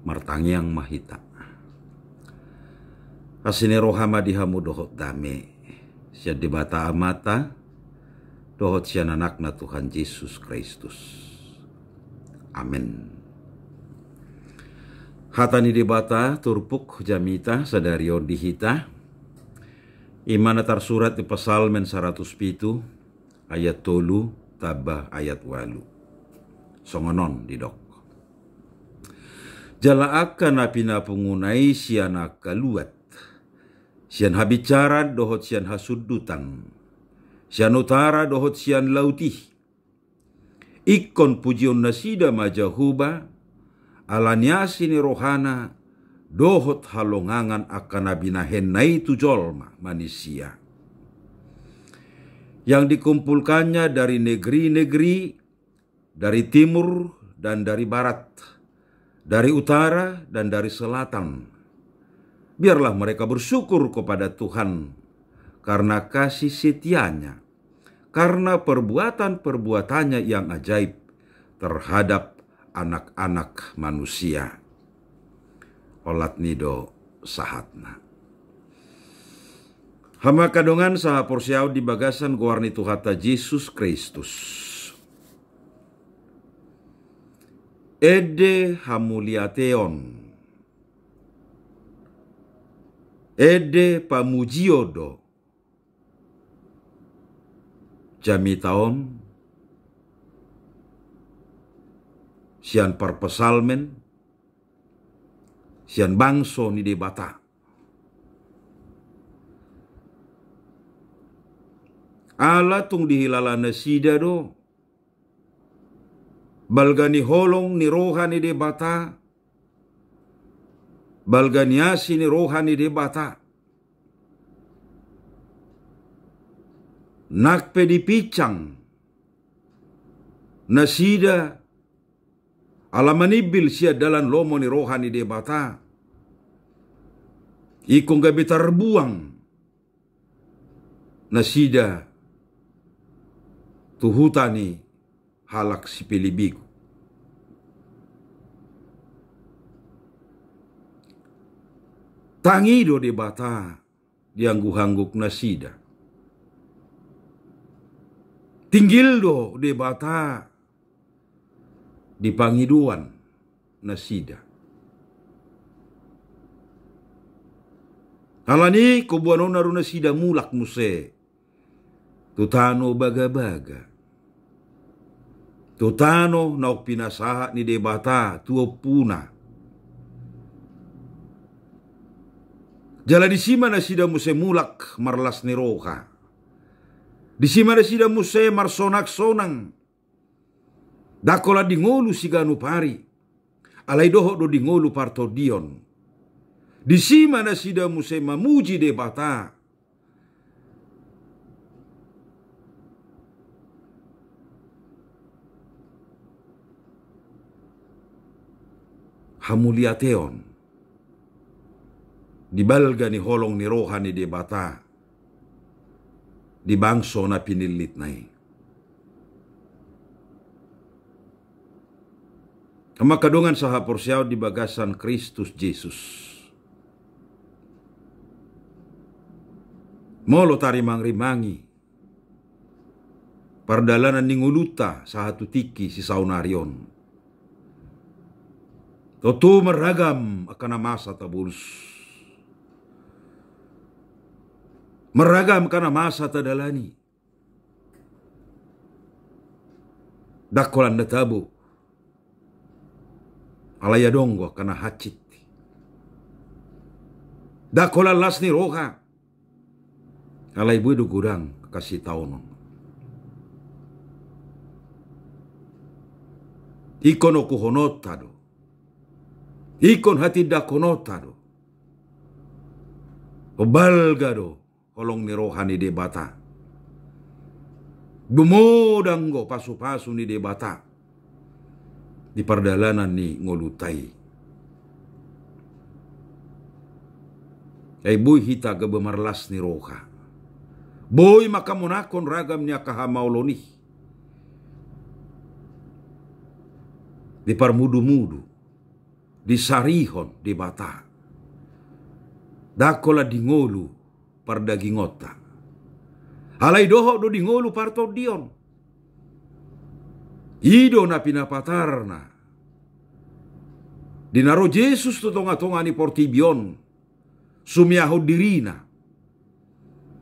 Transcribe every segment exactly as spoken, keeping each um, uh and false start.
Martangiang ma hita. Asi ni roha ma di hamu dohot dame sian Debata Amanta dohot sian Anakna Tuhan Jesus Kristus. Amen. Hata ni Debata turpuk jamita sadari on di hita, i ma na tarsurat di Psalmen saratus pitu ayat tolu tamba ayat ualu. Songon on didok: Jala angka na pinapunguna i sian angka luat, sian habisaran dohot sian hasundutan, sian utara dohot sian laut i, ingkon pujionnasida ma Jahowa, ala ni asi ni rohana dohot halongangan angka na binahenna i tu jolma manisia. Yang dikumpulkannya dari negeri-negeri, dari timur dan dari barat, dari utara dan dari selatan. Biarlah mereka bersyukur kepada Tuhan karena kasih setia-Nya, karena perbuatan-perbuatan-Nya yang ajaib terhadap anak-anak manusia. Olat ni do sahatna. Hamu angka dongan sahaporseaon di bagasan goar ni Tuhanta Jesus Kristus. Ende hamuliateon, ende pamujion do jamita on sian parpsalmen, sian bangso ni Debata. Ala tung dihilala nasida do balga ni holong ni roha ni Debata, balga ni asi ni roha ni Debata. Nang pe dipinsang nasida ala manimbil sian dalan lomo ni roha ni Debata, ingkon gabe tarbuang nasida tu huta ni halak sipelebegu. Tangi do Debata di angguk-angguk nasida. Tinggil do Debata di pangidoan nasida. Ala ni i huboanonna do nasida mulak muse tu tano bagabaga, tu tano naung pinasahat ni Debata tu ompuna. Jala disi ma nasida muse mulak marlas ni roha. Disi ma nasida muse marsonang-sonang. Ndang holan di ngolu siganup ari, alai dohot do di ngolu partondion. Disi ma nasida muse mamuji Debata. Hamuliateon di balga ni holong ni roha ni Debata di bangso na pinillitna i. Hamu angka dongan sahaporseaon di bagasan Kristus Jesus. Molo tarimang-rimangi pardalanan ni ngolunta sahat tu tingki sisaonari on, tontu marragam angka na masa tabolus. Marragam angka na masa tadalani. Ndang holan na tabo, alai adong do angka na hansit. Ndang holan las ni roha, alai boi do godang hasitaonon. Ingkon okuhononta do, ingkon hatindangkononta do, balga do holong ni roha ni Debata. Dumodang do pasupasu ni Debata di pardalanan ni ngolunta i. Ai boi hita gabe marlas ni roha. Boi manghamonanghon ragam ni angka hamaolon i di parmudumudu, disarihon Debata. Ndang holan di ngolu pardagingonta. Alai dohot do di ngolu partondion. I do na pinapatarna di na ro Jesus tu tonga-tonga ni portibi on, sumeahon dirina,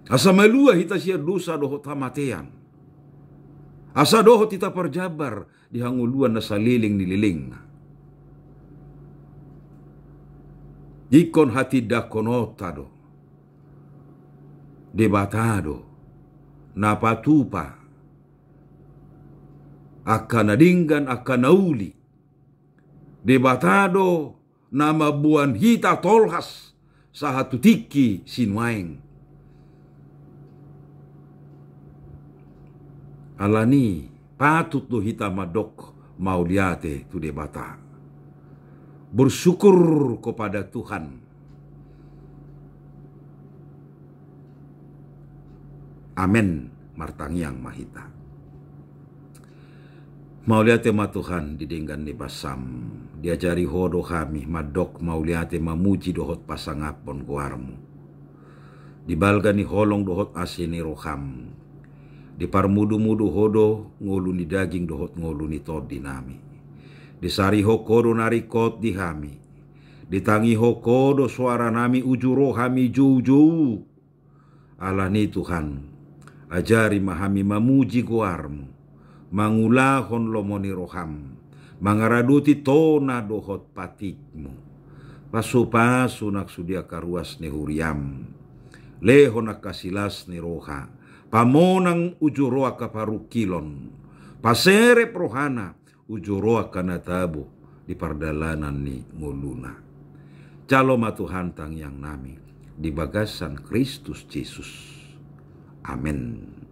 asa malua hita sian dosa dohot hamatean, asa dohot hita parjambar di hangoluan na saleleng ni lelengna. Ingkon hatindangkononta do. Debata do na patupa angka na denggan, angka na uli. Debata do na mamboan hita tolhas sahat tu tingki sinuaeng. Alani patut do hita mandok mauliate tu Debata. Bersyukur kepada Tuhan. Amen. Martangiang ma hita. Mauliate ma Tuhan di denggan ni basam. Diajari Ho do hami mandok mauliate, mamuji dohot pasangaphon goarMu. Di balga ni holong dohot asi ni rohaM, diparmudu-mudu Ho do ngolu ni daging dohot ngolu ni tondinami. Disarihon Ho do na ringkot di hami. Ditangihon Ho do soaranami uju ro hami joujou. Alani Tuhan, ajari ma hami mamuji goarMu, mangulahon lomo ni rohaM, mangaradoti tona dohot patikMu. Pasu-pasu nang sude angka ruas ni huriaM. Lehon angka silas ni roha, pamonang uju ro angka parungkilon, paserep rohana uju ro angka na tabo di pardalanan ni ngoluna. Jalo ma Tuhan tangiangnami di bagasan Kristus Jesus. Amen.